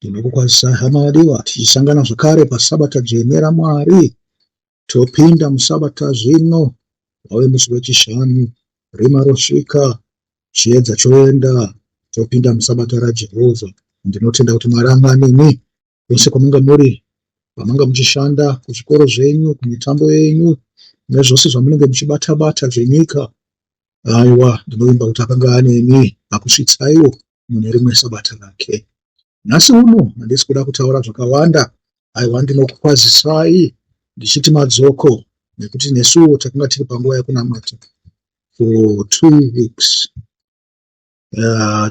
Ndinokukwazisai hama vadiwa, tichisangana zvakare paSabata dzvene raMwari. Topinda muSabata zvino, wave musi weChishanu, rima rosvika, chiedza choenda, topinda muSabata raJehovha. Ndinotenda kuti Mwari anga anemi kwese kwamunga muri, pamanga muchishanda, kuzvikoro zvenyu, kumitambo yenyu, nezvose zvamunenge muchibata-bata zvenyika. Aiwa, ndinovimba kuti akanga anemi akusvitsaiwo mune rimwe sabata rake. Nhasi uno handisi kuda kutaura zvakawanda, aiwa ndinokukwazisai ndichiti madzoko nekuti nesuwo takanga tiri panguva yekunamata for 2 weeks.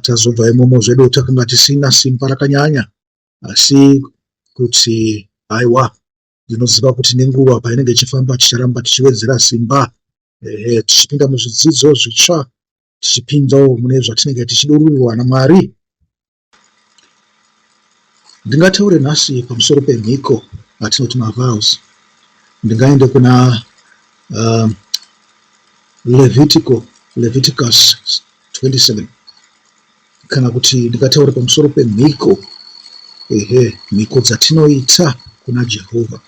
Tazobva imomo zvedu takanga tisina simba rakanyanya, asi kuti aiwa ndinoziva kuti nenguva painenge ichifamba ticharamba tichiwedzera simba, tichipinda muzvidzidzo zvitsva, tichipindawo mune zvatinenge tichidururirwa naMwari. Ndingataure nhasi pamusoro pemhiko atinoti mavows. Ndingaende kuna Leviticus 27, kana kuti ndingataure pamusoro pemhiko, ehe, mhiko dzatinoita kuna Jehovha.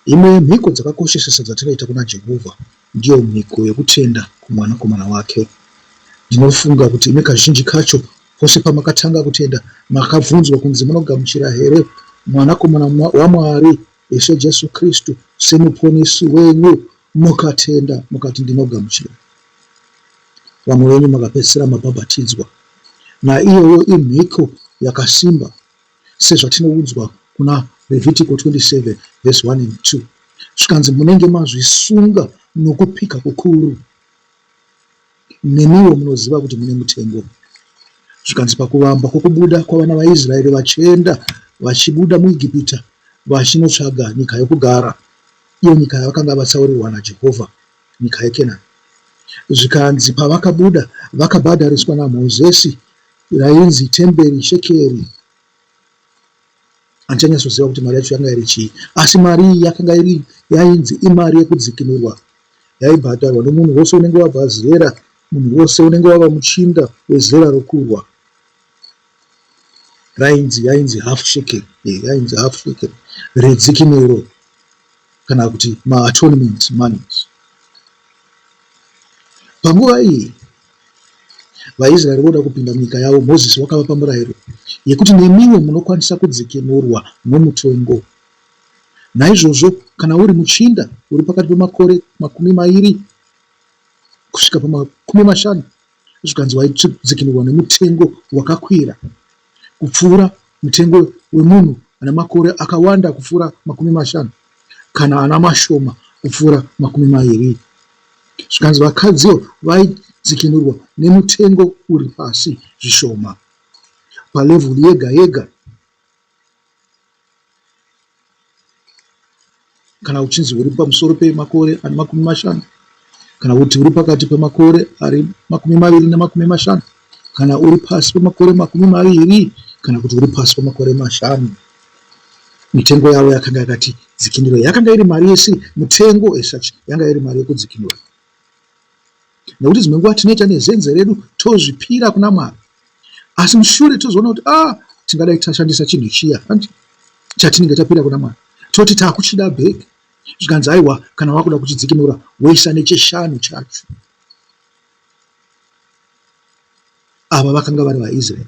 Imwe yemhiko dzakakoshesesa dzatinoita kuna Jehovha ndiyo mhiko yekutenda kumwanakomana wake. Ndinofunga kuti imi kazhinji kacho pose pamakatanga kutenda makabvunzwa kunzi munogamuchira here mwanakomana waMwari, Ishe Jesu Kristu, semuponesi wenyu, mukatenda mukati ndinogamuchira. Vamwe venyu makapedzisira mabhabhatidzwa. Naiyoyo imhiko yakasimba sezvatinoudzwa kuna Levitico 27 verse 1 and 2. Zvikanzi munenge mazvisunga nokupika kukuru. Nemiwo munoziva kuti mune mutengo. Zvikanzi pakuvamba kwokubuda kwavana vaIsraeri vachienda vachibuda muIgipita vachinotsvaga nyika yokugara, iyo nyika yavakanga vatsaurirwa naJehovha, nyika yeKenani. Zvikanzi pavakabuda vakabhadhariswa naMozisi rainzi temberi shekeri. Handichanyatsoziva kuti mari yacho yanga iri chii, asi mari iyi yakanga iri yainzi imari yekudzikinurwa yaibhadharwa nomunhu wose unenge wabva zera, munhu wose unenge wava muchinda wezera rokurwa. Rainzi yainzi half shekel, yainzi half shekel redzikinuro kana kuti maatonement monies. Panguva iyi vaIsraeri voda kupinda munyika yavo, Mozisi wakavapa murayiro yekuti nemiwo munokwanisa kudzikinurwa nomutongo. Naizvozvo kana uri muchinda uri pakati pemakore 20 kusvika pa50, zvikanzi waidzikinurwa nemutengo wakakwira kupfuura mutengo wemunhu ane makore akawanda kupfuura 50 kana ana mashoma kupfuura 20. Zvikanzi vakadziwo vaidzikinurwa nemutengo uri pasi zvishoma palevhuru yega yega. Kana uchinzi uri pamusoro pemakore ane 50, kana kuti uri pakati pemakore ari 20 ne50, kana uri pasi pemakore 20, kana kuti uri pasi pemakore 5, mitengo yavo yakanga yakati dzikinuro. Yakanga iri mari yesi mutengo as such, yanga iri mari yekudzikinura, nekuti dzimwe nguva tinoita nezenze redu tozvipira kuna Mwari, asi mushure tozoona kuti ah, tingadai tashandisa chinhu chiya hanti chatinenge tapira kuna Mwari, toti takuchida back. Zvikanzi aiwa, kana wakuda kuchidzikinura woisa necheshanu chacho. Ava vakanga vari vaIsraeri,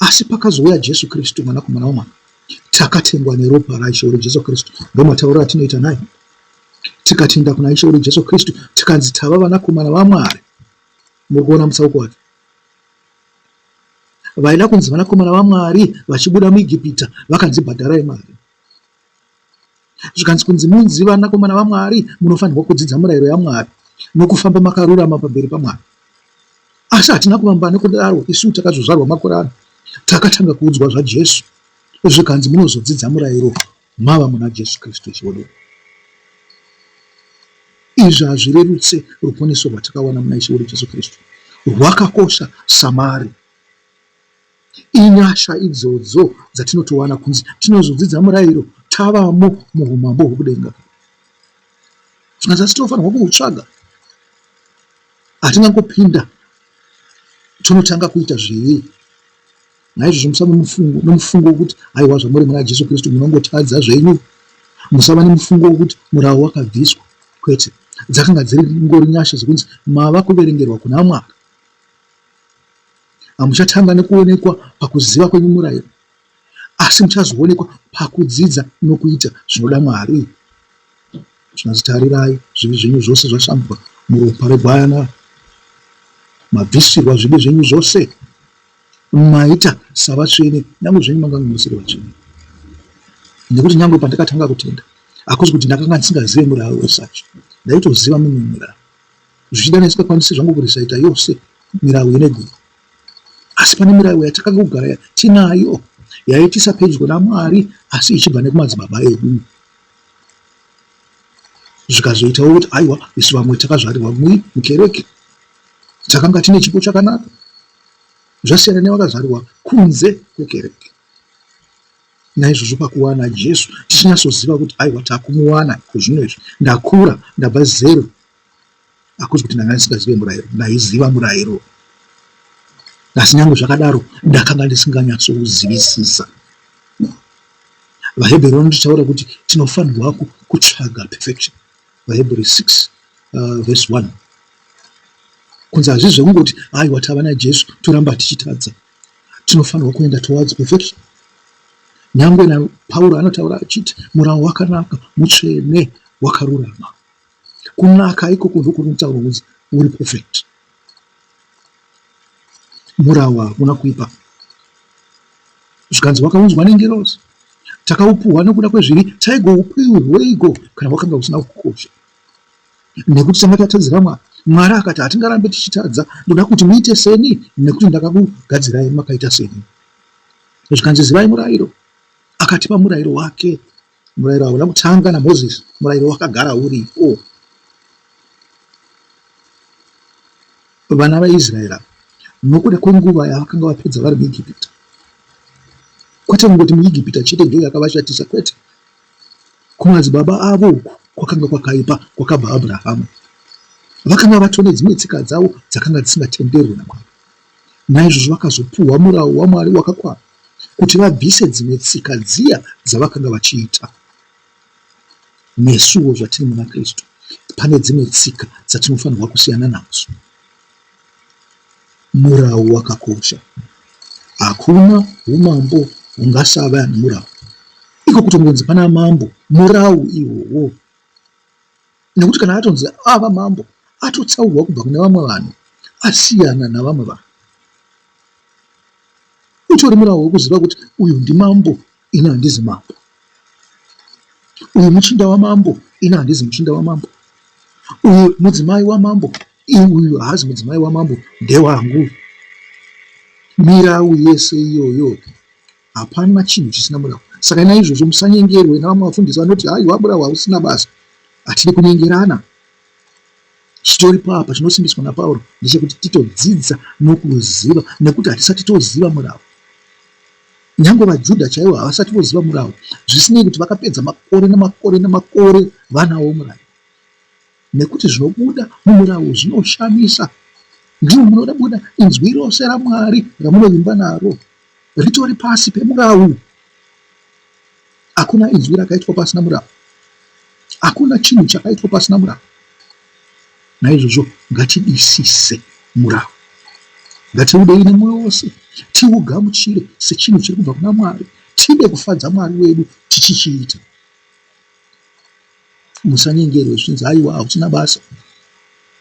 asi pakazouya Jesu Kristu, mwanakomana waMwari, takatengwa neropa raIshe wedu Jesu Kristu. Ndomatauriro atinoita naye. Tikatenda kuna Ishe wedu Jesu Kristu, tikanzi tava vanakomana vaMwari. Muri kuona mutsauko wacho? Vaida kunzi vanakomana vaMwari vachibuda muIgipita vakanzi bhadharai mari. Zvikanzi kunzi munzi vanakomana vaMwari munofanirwa kudzidza murayiro yaMwari nokufamba makarurama pamberi paMwari. Asi hatina kuvamba nekudaro, isu takazozvarwa makore ano takatanga kuudzwa zvaJesu, zvikanzi munozodzidza murayiro mava muna Jesu Kristu Ishe wedu. Izvi hazvirerutse ruponeso rwatakawana muna Ishe wedu Jesu Kristu, rwakakosha samari. Inyasha idzodzo dzatinotowana kunzi tinozodzidza murayiro tavamo muumambo hwokudenga. Zvikanzi asi tinofanirwa kuhutsvaga. Hatingangopinda tonotanga kuita zvivi. Naizvozvo musava nomufungo wokuti haiwa zvamuri muna Jesu Kristu munongotadza zvenyu. Musava nemufungo wokuti murawo wakabviswa. Kwete. Dzakanga dziri ngori nyasha dzekunzi mava kuverengerwa kuna Mwari. Hamuchatanga nekuonekwa pakuziva kwenyu murayiro, asi muchazoonekwa pakudzidza nokuita zvinoda Mwari. Zvinonzi tarirai, zvivi zvenyu zvose zvashambwa muropa regwayana, mabvisirwa zvivi zvenyu zvose, maita savatsvene, nyange zvenyu manga musiri vatsvene. Nekuti nyange pandakatanga kutenda, hakusi kuti ndakanga ndisingazive murau wesacho, ndaitoziva mimwe mirau. Zvichida ndisingakwanisi zvangu kurisaita yose mirau ine gumi. Asi pane mirau yatakanga kugara tinayo yaitisa pedyo naMwari asi ichibva nekumadzibaba edu. Zvikazoitawo kuti aiwa isu vamwe takazvarirwa mukereke takanga tine chipo chakanaka zvasiyana nevakazvarirwa kunze kwekereke. Naizvozvo pakuwana Jesu tichinyatsoziva kuti aiwa takumuwana kozvino izvi ndakura ndabva zero hakuzi kuti ndanga ndisingazive murayiro ndaiziva murayiro asi nyange zvakadaro ndakanga ndisinganyatsouzivisisa vahebheru vanototaura kuti tinofanirwa kutsvaga perfection vahebheru 6 uh, verse 1 kunzi hazvisi zvekungoti aiwa tava najesu toramba tichitadza tinofanirwa kuenda towards perfection nyangwe napauro anotaura achiti murau wakanaka mutsvene wakarurama Kunaka ikoko ndokunotaurwa kunzi uri perfect. Murawu hakuna kuipa. Zvikanzi wakaunzwa nengirozi. Takaupuhwa nokuda kwezvivi taigoupiweiko kana wakanga usina kukosha. Nekuti tanga tatadzira Mwari. Mwari akati hatingarambe tichitadza ndoda kuti muite seni nekuti ndakakugadzirai makaita seni. Zvikanzi zivai murayiro. Akatipa murayiro wake. Murayiro hauna kutanga naMozisi, murayiro wakagara uripo. Vana vaIsraeri ava nokuda kwenguva yavakanga vapedza vari muIgipita, kwete kungoti muIgipita chete ndiyo yakavashatisa, kwete. Kumadzibaba avo uku kwakanga kwakaipa kwakabva Abrahamu. Vakanga vatone dzimwe tsika dzavo dzakanga dzisingatenderwi naMwari. Naizvozvo vakazopuhwa murau waMwari wakakwana kuti vabvise dzimwe tsika dziya dzavakanga vachiita. Nesuwo zvatiri muna Kristu, pane dzimwe tsika dzatinofanirwa kusiyana nadzo. Murau wakakosha. Hakuna umambo hungasava nemurau. Iko kutongonzi pana mambo, murau iwowo. Nekuti kana atonzi ava mambo, atotsaurwa kubva kune vamwe vanhu, asiyana navamwe vanhu. Utori murawo wekuziva kuti uyu ndimambo, ini handizi mambo. Uyu muchinda wamambo, ini handizi muchinda wamambo. Uyu mudzimai wamambo, uyu haazi mudzimai wamambo, ndewangu. Mirawu yese iyoyo hapana chinhu chisina murawu. Saka naizvozvo musanyengerwe navamwe vafundisi vanoti haiwa murawu hausina basa. Hatidi kunyengerana. Chitoripo apa chinosimbiswa naPauro ndechekuti titodzidza nokuziva nekuti hatisati toziva murau. Nyange vaJudha chaivo havasati voziva murau zvisinei kuti vakapedza makore namakore namakore vanawo murau. Nekuti zvinobuda mumurau zvinoshamisa. Ndimo munobuda inzwi rose raMwari ramunovimba naro ritori pasi pemurau. Hakuna inzwi rakaitwa pasina murau. Hakuna chinhu chakaitwa pasina murau. Naizvozvo ngatidisise murau. Ngatiudei nemwoyo wose, tiugamuchire sechinhu chiri kubva kuna Mwari, tide kufadza Mwari wedu tichichiita. Musanyengerwe zvichinzi haiwa hauchina basa.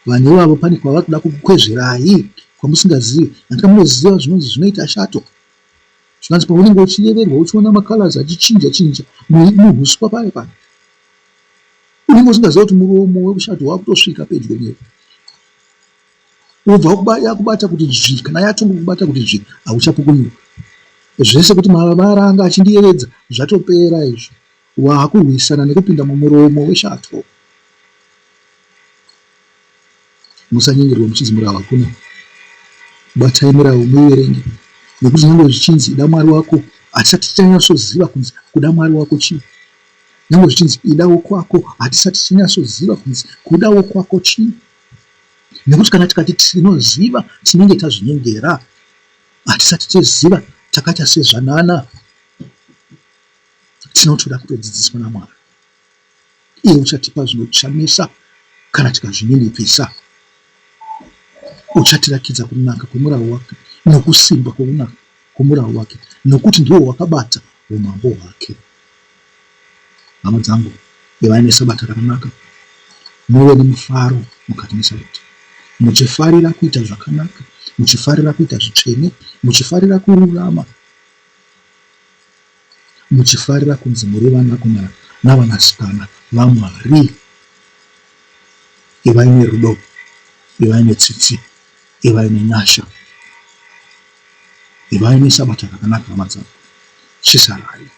Vanhu ivavo pane kwavari kuda kukukwezverai kwamusingazivi. Handika munoziva zvinonzi zvinoita shato. Zvikanzi paunenge uchiyeverwa uchiona macolors achichinja chinja muhuswa paye paye unenge usingaziva kuti muromo wekushato wakutosvika pedyo newe wobva yakubata kuti dzvi kana yatongokubata kuti dzvi hauchapukunyuka zvese kuti mavara anga achindiyevedza zvatopera izvo wakurwisana nekupinda mumuromo weshato Musanyengerwa muchinzi murau hakuna. Batai murau muiverenge nekuti nyangwe zvichinzi ida Mwari wako hatisati tichanyatsoziva kunzi kuda Mwari wako chii. Nyangwe zvichinzi ida wokwako hatisati tichanyatsoziva kunzi kuda wokwako chii. Nekuti kana tikati tinoziva tinenge tazvinyengera. Hatisati tichiziva Takaita sezvanana. Tinotoda kutodzidziswa naMwari. Iye uchatipa zvinoshamisa kana tikazvininipisa. Uchatirakidza kunaka kwemurau wake nokusimba kwokunaka kwomurau wake, nokuti ndiwo wakabata umambo hwake. Hama dzangu, ivai neSabata rakanaka, muve nemufaro mukati meSabata, muchifarira kuita zvakanaka, muchifarira kuita zvitsvene, muchifarira kururama, muchifarira kunzi muri vanakomana navanasikana vaMwari. Ivai nerudo, ivai netsitsi, ivai nenyasha, ivai neSabata rakanaka, hama dzangu. Chisarai.